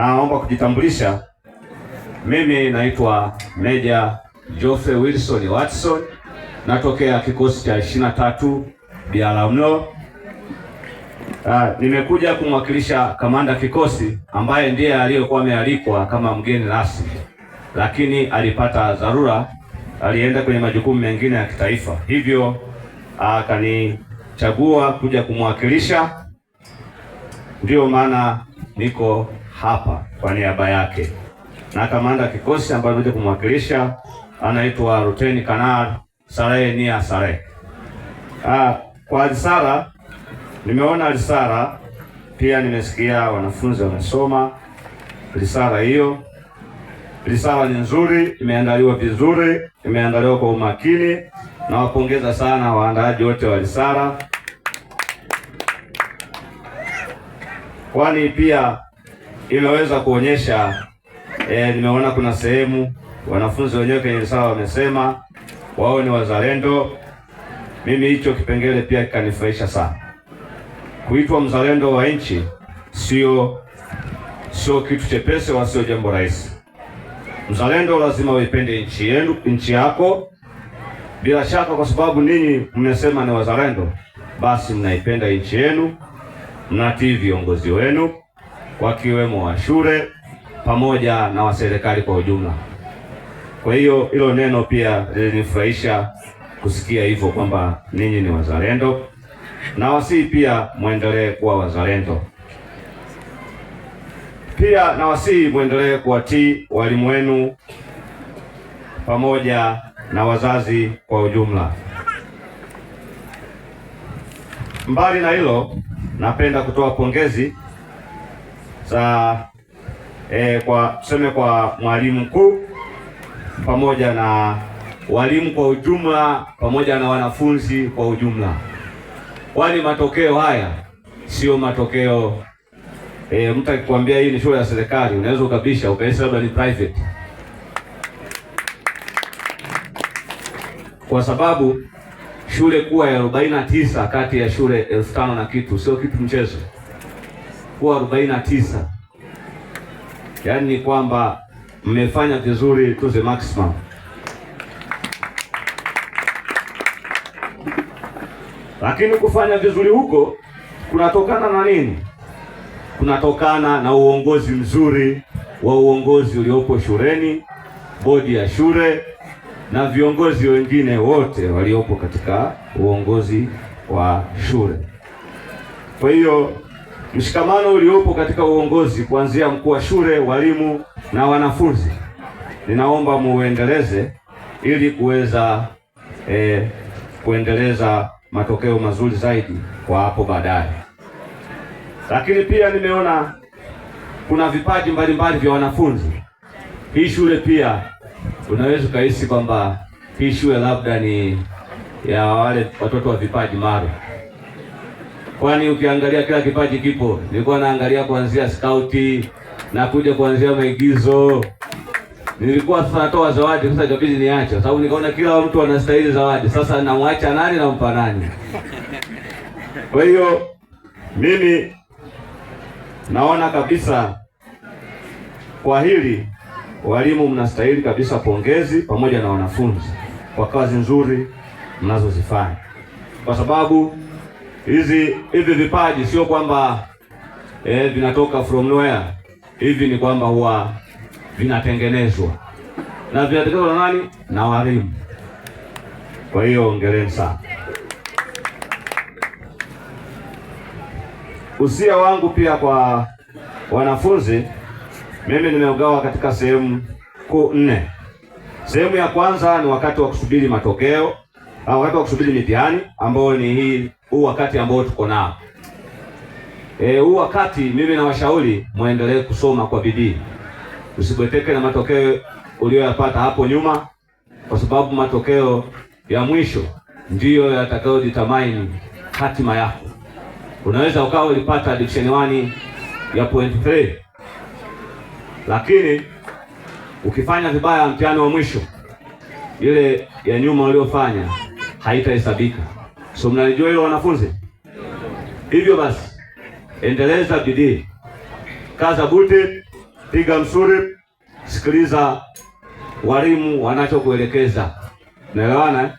Naomba kujitambulisha. Mimi naitwa Meja Geoffrey Wilson Watson, natokea kikosi cha 23 Biharamulo. Nimekuja kumwakilisha kamanda kikosi ambaye ndiye aliyekuwa amealikwa kama mgeni rasmi, lakini alipata dharura, alienda kwenye majukumu mengine ya kitaifa, hivyo akanichagua kuja kumwakilisha. Ndiyo maana niko hapa kwa niaba yake, na kamanda kikosi ambaye amekuja kumwakilisha anaitwa Luteni Kanali Saleh Nia Saleh. Kwa risala nimeona risala pia, nimesikia wanafunzi wamesoma risala hiyo. Risala ni nzuri, imeandaliwa vizuri, imeandaliwa kwa umakini. Nawapongeza sana waandaaji wote wa risala, kwani pia imeweza kuonyesha nimeona kuna sehemu wanafunzi wenyewe kwenye risala wamesema wao ni wazalendo. Mimi hicho kipengele pia kikanifurahisha sana. Kuitwa mzalendo wa nchi sio kitu chepesi wala sio jambo rahisi. Mzalendo lazima uipende nchi yenu, nchi yako bila shaka, kwa sababu ninyi mmesema ni wazalendo, basi mnaipenda nchi yenu, mnatii viongozi wenu wakiwemo wa shule pamoja na wa serikali kwa ujumla. Kwa hiyo hilo neno pia lilinifurahisha kusikia hivyo kwamba ninyi ni wazalendo, na wasii pia muendelee kuwa wazalendo. Pia na wasii muendelee kuwatii walimu wenu pamoja na wazazi kwa ujumla. Mbali na hilo, napenda kutoa pongezi za kwa tuseme kwa mwalimu mkuu pamoja na walimu kwa ujumla pamoja na wanafunzi kwa ujumla, kwani matokeo haya sio matokeo mtu akikwambia hii ni shule ya serikali unaweza ukabisha ukahisi labda ni private, kwa sababu shule kuwa ya 49 kati ya shule 5,000 na kitu sio kitu mchezo. Kuwa 49 yaani ni kwamba mmefanya vizuri to the maximum. Lakini kufanya vizuri huko kunatokana na nini? Kunatokana na uongozi mzuri wa uongozi uliopo shuleni, bodi ya shule na viongozi wengine wote waliopo katika uongozi wa shule. Kwa hiyo mshikamano uliopo katika uongozi kuanzia mkuu wa shule, walimu na wanafunzi, ninaomba muendeleze ili kuweza kuendeleza matokeo mazuri zaidi kwa hapo baadaye. Lakini pia nimeona kuna vipaji mbalimbali vya wanafunzi. Hii shule pia unaweza ukahisi kwamba hii shule labda ni ya wale watoto wa vipaji maalum, kwani ukiangalia kila kipaji kipo. Nilikuwa naangalia kuanzia skauti na kuja kuanzia maigizo. Nilikuwa sasa natoa zawadi, sasa ikabidi niache, kwa sababu nikaona kila mtu anastahili zawadi. Sasa namwacha nani, nampa nani? Kwa hiyo mimi naona kabisa kwa hili walimu mnastahili kabisa pongezi, pamoja na wanafunzi kwa kazi nzuri mnazozifanya, kwa sababu hivi vipaji sio kwamba vinatoka from nowhere. Hivi ni kwamba huwa vinatengenezwa na vinatengenezwa na nani? Na walimu. Kwa hiyo hongereni sana. Usia wangu pia kwa wanafunzi, mimi nimeugawa katika sehemu kuu nne. Sehemu ya kwanza ni wakati wa kusubiri matokeo au wakati wa kusubiri mitihani ambao ni huu wakati ambao tuko nao. Huu wakati mimi nawashauri muendelee kusoma kwa bidii. Usibweteke na matokeo uliyoyapata hapo nyuma, kwa sababu matokeo ya mwisho ndiyo yatakayodetermine hatima yako. Unaweza ukawa ulipata division 1 ya 0.3, lakini ukifanya vibaya mtihani wa mwisho, ile ya nyuma uliofanya haitahesabika. So mnalijua hilo wanafunzi? Hivyo basi endeleza bidii, kaza buti. Piga msuri, sikiliza walimu wanachokuelekeza. Naelewana eh?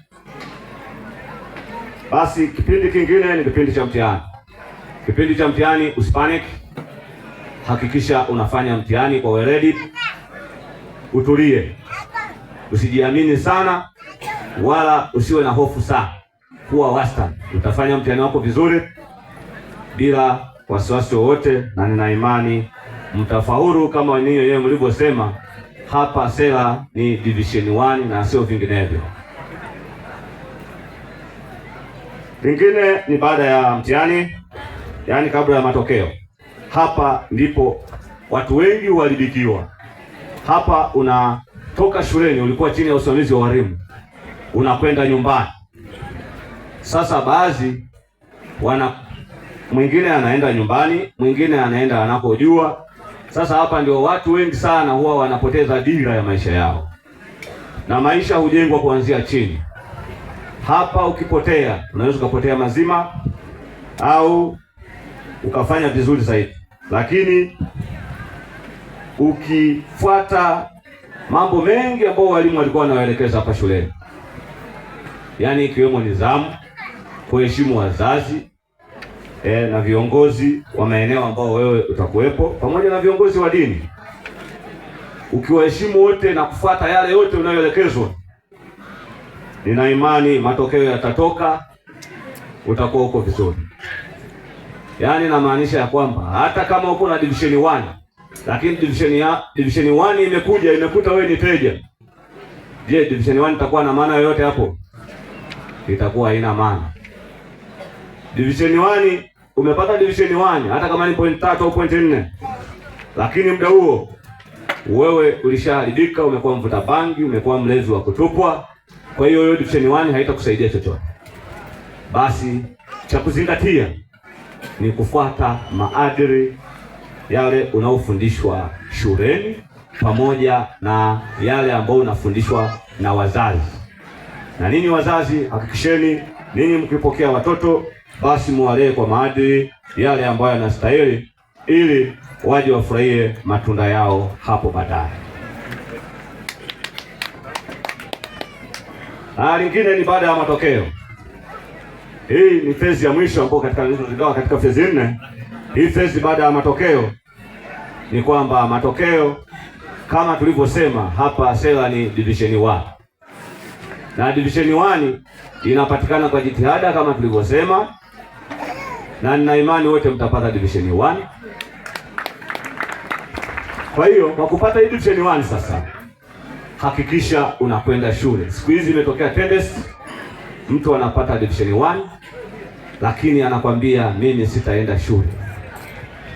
Basi kipindi kingine ni kipindi cha mtihani. Kipindi cha mtihani usipanic, hakikisha unafanya mtihani kwa weledi, utulie, usijiamini sana wala usiwe na hofu sana, kuwa wastani. Utafanya mtihani wako vizuri bila wasiwasi wowote, na nina imani mtafaulu kama ninyi wenyewe mlivyosema. Hapa sera ni division 1 na sio vinginevyo. Lingine ni baada ya mtihani, yaani kabla ya matokeo. Hapa ndipo watu wengi huharibikiwa. Hapa unatoka shuleni, ulikuwa chini ya usimamizi wa walimu, unakwenda nyumbani. Sasa baadhi wana, mwingine anaenda nyumbani, mwingine anaenda anakojua. Sasa hapa ndio watu wengi sana huwa wanapoteza dira ya maisha yao, na maisha hujengwa kuanzia chini. Hapa ukipotea, unaweza ukapotea mazima au ukafanya vizuri zaidi, lakini ukifuata mambo mengi ambayo walimu walikuwa wanawaelekeza hapa shuleni, yaani ikiwemo nidhamu, kuheshimu wazazi na viongozi wa maeneo ambao wewe utakuwepo, pamoja na viongozi wa dini. Ukiwaheshimu wote na kufuata yale yote unayoelekezwa, nina imani matokeo yatatoka, utakuwa uko vizuri. Yaani namaanisha ya kwamba hata kama uko na division 1 lakini division 1 imekuja imekuta wewe ni teja, je, division 1 itakuwa na maana yoyote hapo? Itakuwa haina maana. Division 1 umepata division 1 hata kama ni point 3 au point 4, lakini muda huo wewe ulishaharibika, umekuwa mvuta bangi, umekuwa mlezi wa kutupwa. Kwa hiyo hiyo division 1 haitakusaidia chochote. Basi cha kuzingatia ni kufuata maadili yale unaofundishwa shuleni pamoja na yale ambayo unafundishwa na wazazi. Na ninyi wazazi, hakikisheni ninyi mkipokea watoto basi muwalee kwa maadili yale ambayo yanastahili, ili waje wafurahie matunda yao hapo baadaye. Na lingine ni baada ya matokeo. Hii ni fezi ya mwisho ambayo katika nilizozigawa katika fezi 4. Hii fezi baada ya matokeo ni kwamba matokeo kama tulivyosema hapa sera ni division 1. Na division 1 inapatikana kwa jitihada kama tulivyosema, na nina imani wote mtapata division 1. Kwa hiyo kwa kupata hii division 1 sasa hakikisha unakwenda shule. Siku hizi imetokea tendency, mtu anapata division 1 lakini anakwambia mimi sitaenda shule.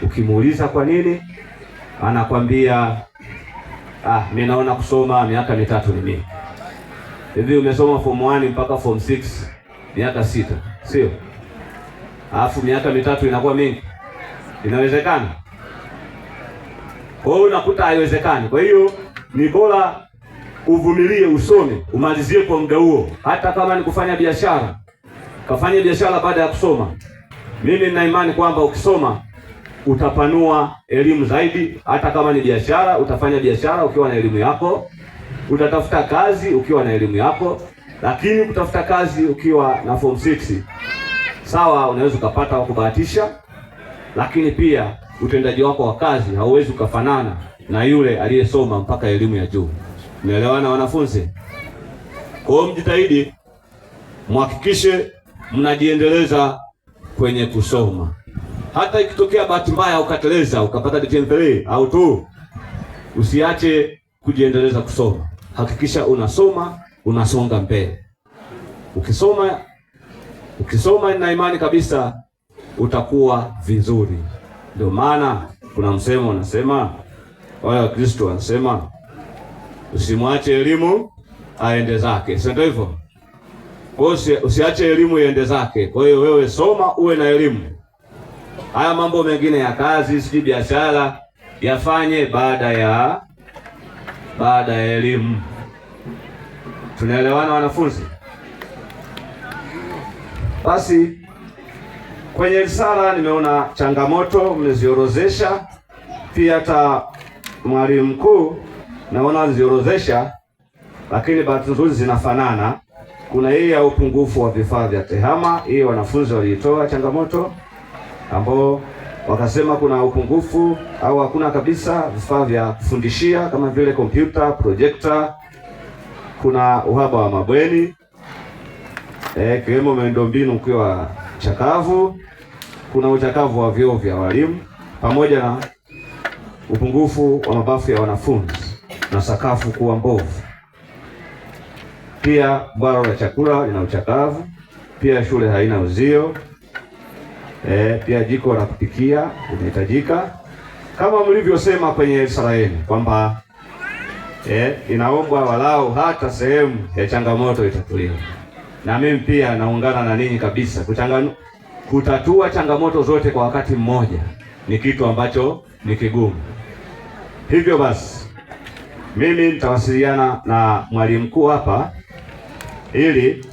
Ukimuuliza kwa nini, anakwambia mimi naona kusoma miaka 3 ni mingi. Hivi umesoma form 1 mpaka form 6 miaka 6, sio? Alafu miaka 3 inakuwa mingi. Inawezekana? Kwa hiyo unakuta haiwezekani. Kwa hiyo ni bora uvumilie, usome, umalizie kwa muda huo. Hata kama ni kufanya biashara, kafanye biashara baada ya kusoma. Mimi nina imani kwamba ukisoma utapanua elimu zaidi. Hata kama ni biashara, utafanya biashara ukiwa na elimu yako, utatafuta kazi ukiwa na elimu yako. Lakini kutafuta kazi ukiwa na form 6, sawa, unaweza ukapata kwa kubahatisha, lakini pia utendaji wako wa kazi hauwezi ukafanana na yule aliyesoma mpaka elimu ya juu. Umeelewana wanafunzi? Kwa hiyo mjitahidi, muhakikishe mnajiendeleza kwenye kusoma. Hata ikitokea bahati mbaya ukateleza ukapata division 3 au 2, usiache kujiendeleza kusoma. Hakikisha unasoma, unasonga mbele. Ukisoma nina imani kabisa utakuwa vizuri. Ndio maana kuna msemo unasema, wale wa Kristo wanasema usimwache elimu aende zake, si ndio hivyo? Kwa hiyo usiache elimu iende zake. Kwa hiyo wewe soma, uwe na elimu. Haya mambo mengine ya kazi, sijui biashara, yafanye baada ya elimu. Tunaelewana wanafunzi? Basi kwenye risala nimeona changamoto mmeziorozesha, pia hata mwalimu mkuu naona aliziorodhesha, lakini bahati nzuri zinafanana. Kuna hii ya upungufu wa vifaa vya TEHAMA, hii wanafunzi waliitoa changamoto ambao wakasema kuna upungufu au hakuna kabisa vifaa vya kufundishia kama vile kompyuta, projekta. Kuna uhaba wa mabweni ikiwemo miundombinu ukiwa chakavu. Kuna uchakavu wa vyoo vya walimu pamoja na upungufu wa mabafu ya wanafunzi na sakafu kuwa mbovu. Pia bwalo la chakula lina uchakavu. Pia shule haina uzio. Pia jiko la kupikia linahitajika kama mlivyosema kwenye sala yenu kwamba inaombwa walau hata sehemu ya changamoto itatuliwe. Na mimi pia naungana na ninyi kabisa, kutatua changamoto zote kwa wakati mmoja ni kitu ambacho ni kigumu. Hivyo basi mimi nitawasiliana na mwalimu mkuu hapa ili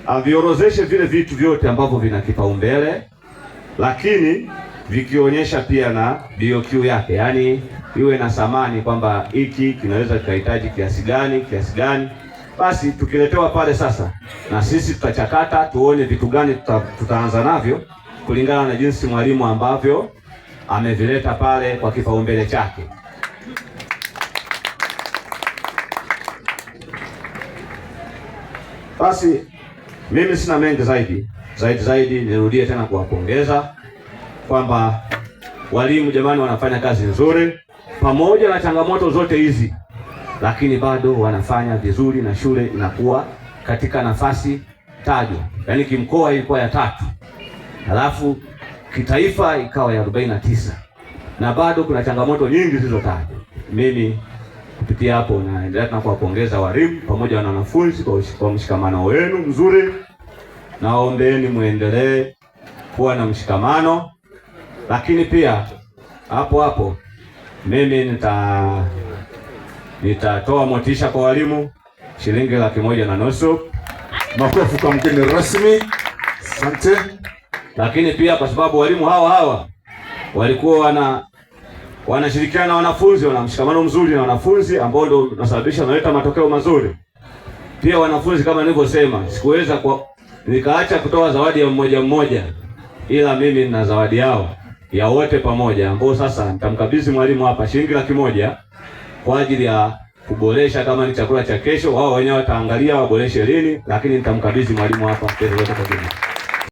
aviorozeshe vile vitu vyote ambavyo vina kipaumbele, lakini vikionyesha pia na BOQ yake, yaani iwe na thamani kwamba hiki kinaweza kikahitaji kiasi gani kiasi gani. Basi tukiletewa pale sasa, na sisi tutachakata tuone vitu gani tutaanza navyo kulingana na jinsi mwalimu ambavyo amevileta pale kwa kipaumbele chake. Basi mimi sina mengi zaidi, nirudie tena kuwapongeza kwamba walimu jamani, wanafanya kazi nzuri pamoja na changamoto zote hizi, lakini bado wanafanya vizuri na shule inakuwa katika nafasi tajwa, yaani kimkoa ilikuwa ya 3, halafu kitaifa ikawa ya 49, na bado kuna changamoto nyingi zilizotajwa. Mimi kupitia hapo naendelea tena kuwapongeza walimu pamoja na wanafunzi kwa mshikamano wenu mzuri. Naombeeni muendelee kuwa na mshikamano, lakini pia hapo hapo mimi nitatoa motisha kwa walimu shilingi 150,000. Makofi kwa mgeni rasmi. Asante. Lakini pia kwa sababu walimu hawa walikuwa wanashirikiana na wanafunzi, wana mshikamano mzuri na wanafunzi ambao ndio unasababisha wanaleta matokeo mazuri. Pia wanafunzi kama nilivyosema, sikuweza nikaacha kutoa zawadi ya mmoja mmoja, ila mimi nina zawadi yao ya wote pamoja, ambao sasa nitamkabidhi mwalimu hapa shilingi 100,000 kwa ajili ya kuboresha kama ni chakula cha kesho, wao wenyewe wataangalia waboreshe lini, lakini nitamkabidhi mwalimu hapa pesa zote kwa jumla.